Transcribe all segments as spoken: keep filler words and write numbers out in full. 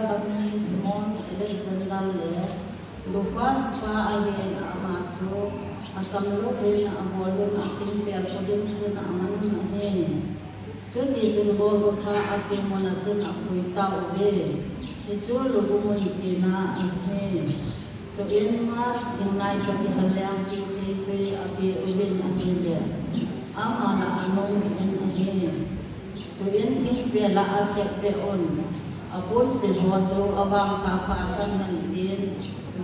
Gam mi Simon Alexander le Rufus pa ahin ama chu acham louvin abol un, athingpel kho ding chun aman un ahi. Chuti chun Golgotha ati mun a chun apui tauve. Hichu lubu mun tina ahi. Chuin Mark thingnoi toh kihal lengpi thei tui apeuvin ahile, ama lah a anung in ahi. Chuin thingpel a akhetbeh un, aponsil ho chu avang tah pha chang hen tin,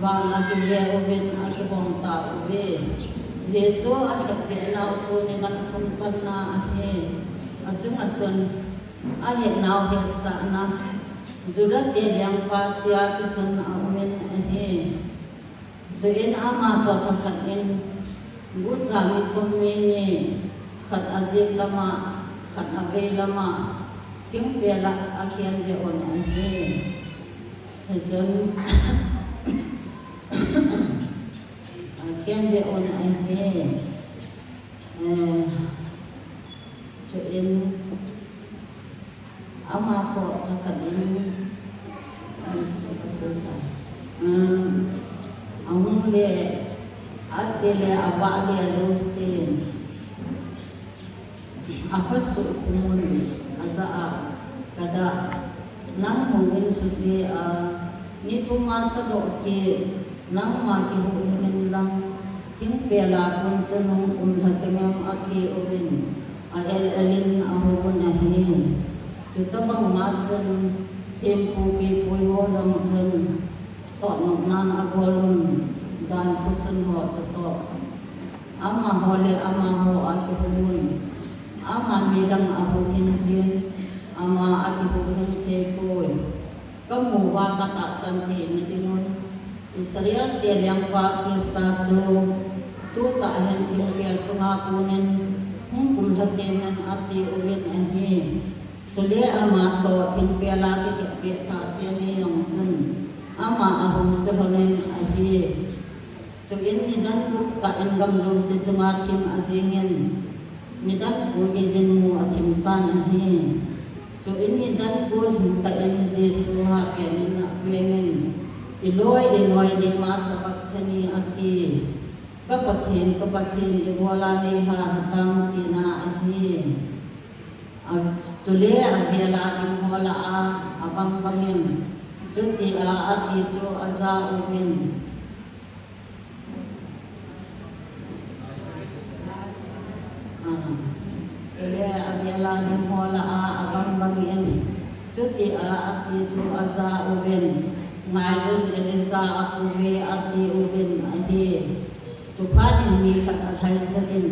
van akive uvin akihong tauve. Jesu akhetbeh nau chu nidan thum channa ahi. Achunga chun ahet nau hetsahna, Juda te lengpa tia kisun aumin ahi. Chuin ama toh thakhat in gucha mi thum mi ni, khat ajing lama, khat avei lama, thingpel a akhenbeh un ahi. Hichun akhenbeh un ahi. Eh, chuin ama toh thakhat in, eh, chuchu kasei ta. Um, ahung le, ache le, avah le, alousen. Akhut suh khum un, ajah a, Kada, nang houin suse a, ni thum a sadoh kit, nangma kihuhhing in lang, thingpel a kon chun hung kumlha tengem ati uvin, a el el in ahou un ahi. Chutabang ma chun, thempu pipui ho jong chun, totnopnan abol un, dan thusun ho chutoh. Amaho le amaho akihuh un. Aman midang ahuhhing jin, ama akihuhhing thei poi. Kamu uva katahsan theina dingun, Israel te lengpa Christa chu, tutah hin thingpel chunga konin, hung kumlha tengin ati uvin ahi. Chule ama toh thingpel a kikhetbeh thah teni jong chun, ama ahung se lhonin ahi. Chuin nidan gup tah in gam jouse chunga thim ajingin, nidan ko geijin mu athim tan ahi. Chuin nidan ko lhing tah in Jesu hapen in apengin, Eloi, Eloi, lema sabakthani ati. Ka Pathen, ka Pathen, ibola neilha hitam tina ahi. A, chule avel a ding ho lah a, abang bangin, chutia ati chu aja uvin. A, chule avel a ding ho lah a, abang bangin, chutia ati chu aja uvin. Ngaiyun, Elijah apouve ati uvin ahi. Chuphat in mi khat alhai jel in,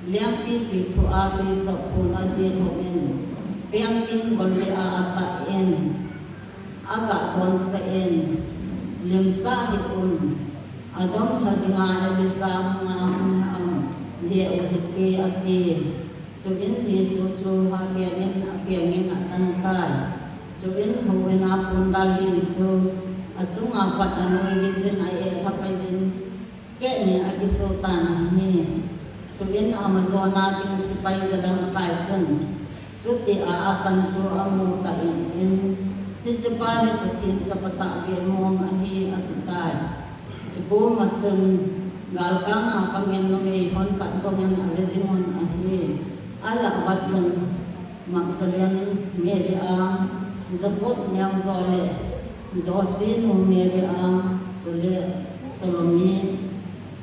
lengpipi thua tui chop pon adih lhung in, pengting gol le a atah in, aga donsah in, Limsah hih un, adom lha dinga Elijah hung a hung ham, ve u hite ati. Chuin Jesu chu hapen in apengin atan tai. Chuin houin a pondal len chu achunga pat anoi jin a-eh lha pai in, keh nin akiso tan ahi. Chuin ama jona ding sepai jalamkai chun, chutia atan chu amu tan, hichepa hi Pathen chapa tahbeh mong ahi ati tai. Chukoma chun galkanga pangin numei hon khat jongin ave jing un ahi. Alah uva chun Magdalene Mary a, Jacob neo jo le Jose nu Mary a, chule Salome,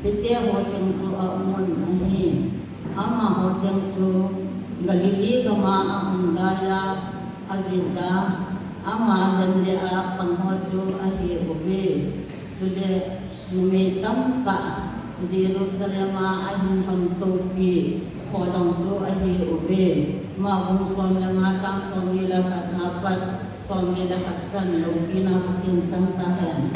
hite ho cheng chu aum un ahi. Amaho cheng chu Galilee gama ahung laiya, ajui ja, ama len le a pang ho chu ahiuve. Chule numei tamtah Jerusalem a ahin lhon toupi ho jong chu ahiuve. Mark bung som le nga chang somni le khat a pat somni le khat chan loupina Pathen chang tahen.